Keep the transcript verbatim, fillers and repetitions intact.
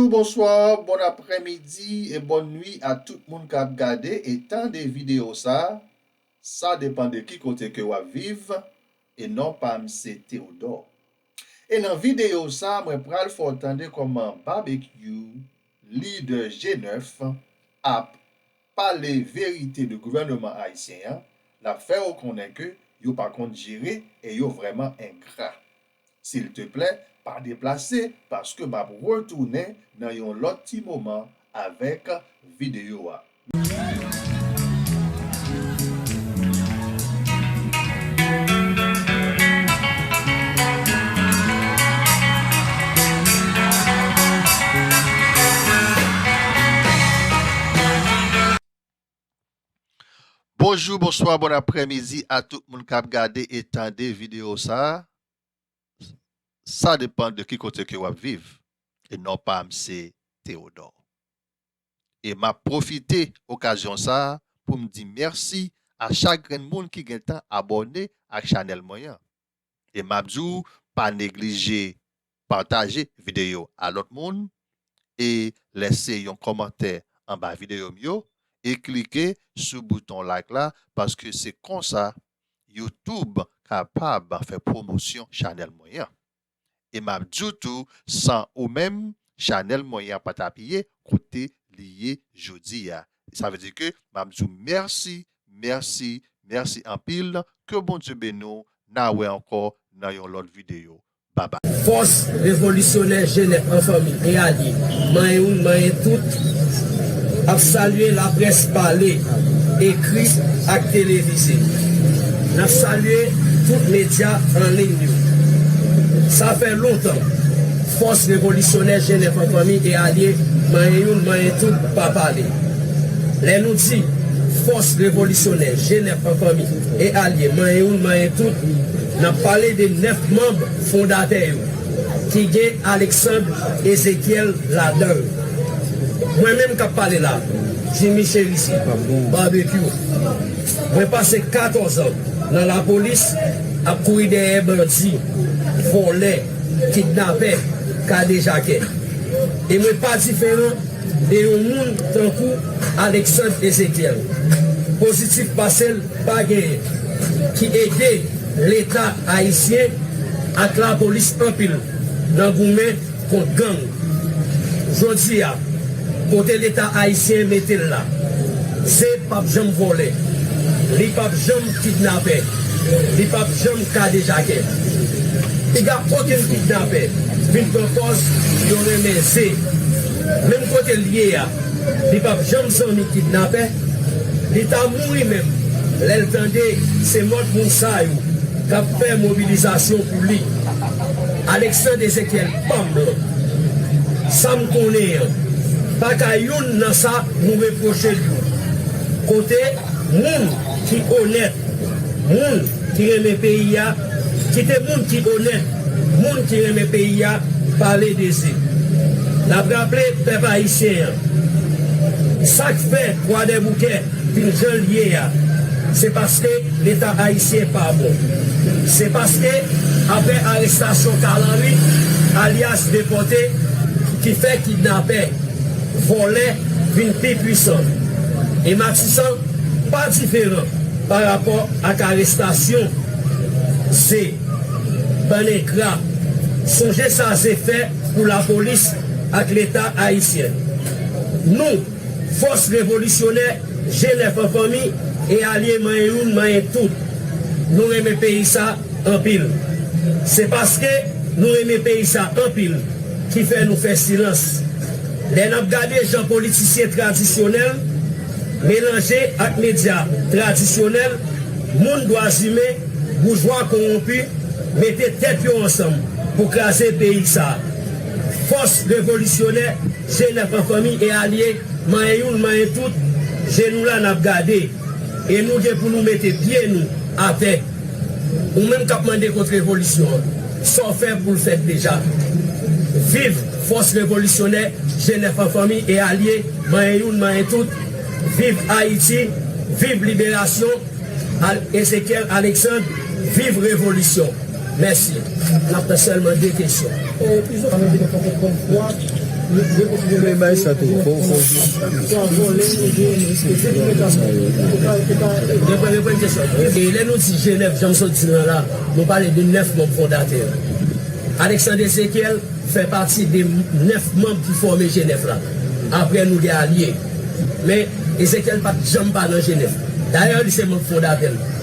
Bonswa, bon aprèmidi e bòn nwi a tout moun k ap gade e tande videyo sa. Sa depann de ki kote ke w ap viv, e non pa m se Theodore. E nan videyo sa, mwen pral fè w tande kòman Babekyou, lidè G nèf, ap pale verite de gouvènman ayisyen an, l ap fè w konnen ke yo pa konn jere e yo vrèman engra. Silteplè, pa deplase, paske m ap retounen nan yon lòt ti moman avèk videyo a. Bonjou, bonswa, bòn aprèmidi a tout moun k ap gade e tande videyo sa a. Sa depann de ki kote ke w ap viv. E non pa m se Theodore. E m ap pwofite okazyon sa a pou m di mèsi a chak grenn moun ki gentan abòne ak chanèl mwen an. E m ap di w, pa neglije pataje videyo a lòt moun e lèse yon kòmantè anba videyo m yo e klike sou bouton like la, paske se konsa YouTube kapab fè pwomosyon chanèl mwen an. E m ap di w tou, san ou menm, chanèl mwen an pa t ap ye kote li ye jodi a. Sa vle di ke m ap di w mèsi, mèsi, mèsi anpil. Ke Bondye beni w. N a wè ankò nan yon lòt videyo. Babay. Fòs revolisyonè G nèf an fanmi e alye, manyen youn, manyen tout, ap salye laprès pale, ekri ak televize. N ap salye tout medya an liy yo. Sa fè lontan Fòs revolisyonè G nèf an fanmi e alye, manyen youn, manyen tout, pa pale. Lè nou di Fòs revolisyonè G nèf an fanmi e alye, manyen youn, manyen tout, n ap pale de nèf manm fondatè yo, ki gen Alexandre Ezekiel ladan l. Mwen menm k ap pale la, Jimmy Cherizier, Babekyou. Mwen pase katòz an nan lapolis ap kouri dèyè bandi, vòlè, kidnapè, kadejakè. E mwen pa diferan de yon moun tankou Alexandre Ezekiel, pozitif pase l pa genyen, ki ede Leta ayisyen ak lapolis anpil nan goumen kont gang. Jodi a, kote Leta ayisyen mete l la, se p ap janm vòlè, li p ap janm kidnapè, li p ap janm kadejakè. Piga okenn kidnapè vin pran pòz yo renmen ze. Menm kote l ye a, li p ap janm zanmi kidnapè. Li ta mouri menm lè l tande se mòd moun sa yo k ap fè mobilizasyon pou li. Alexandre Ezekiel pa m lan. Sa m konnen an, pa ka youn nan sa nou repwoche l yo. Kote moun ki onèt, moun ki renmen peyi a, kite moun ki onèt, moun ki renmen peyi a pale de ze. N ap raple pèp ayisyen an, sa k fè Kwadèboukè vin jan l ye a, se paske Leta ayisyen pa bon. Se paske apre arestasyon Carl Henry, alyas Depòte, ki fè kidnapè, vòlè vin pi pwisan. E Matisan pa diferan pa rapò ak arestasyon ze. Bann engra, sonje sa ze fè pou lapolis ak Leta ayisyen. Nou, Fòs revolisyonè G nèf an fanmi e alye manyen youn, manyen tout. Nou renmen peyi sa anpil. Se paske nou renmen peyi sa anpil ki fè nou fè silans. Lè n ap gade jan politisyen tradisyonèl melanje ak medya tradisyonèl, moun dwa zimen, boujwa kowonpi mete tèt yo ansanm pou kraze peyi sa. Fòs revolisyonè G nèf an fanmi e alye, manyen youn, manyen tout, je nou la n ap gade. E nou gen pou nou mete pye nou atè. Ou menm k ap mande kont revolisyon an, sa w fè pou l fèt deja. Viv Fòs Revolisyonè G nèf an fanmi e alye, manyen youn, manyen tout. Viv Ayiti, viv liberasyon, Al-, Ezekiel Alexandre, viv revolisyon. Mèsi. N ap nan sèlman de kesyon. E, plizyè fwa, nou te fè kont bòn fwa, Reprann kesyon. E lè nou di Jenèf, jan m sot di l la, nou pale de nèf manm fondatè. Alexandre Ezekiel fè pati de nèf manm ki fòme Jenèf la. Apre nou gen alye. Men Ezekiel pa t janm pa nan Jenèf. Dayè, li se manm fondatè l.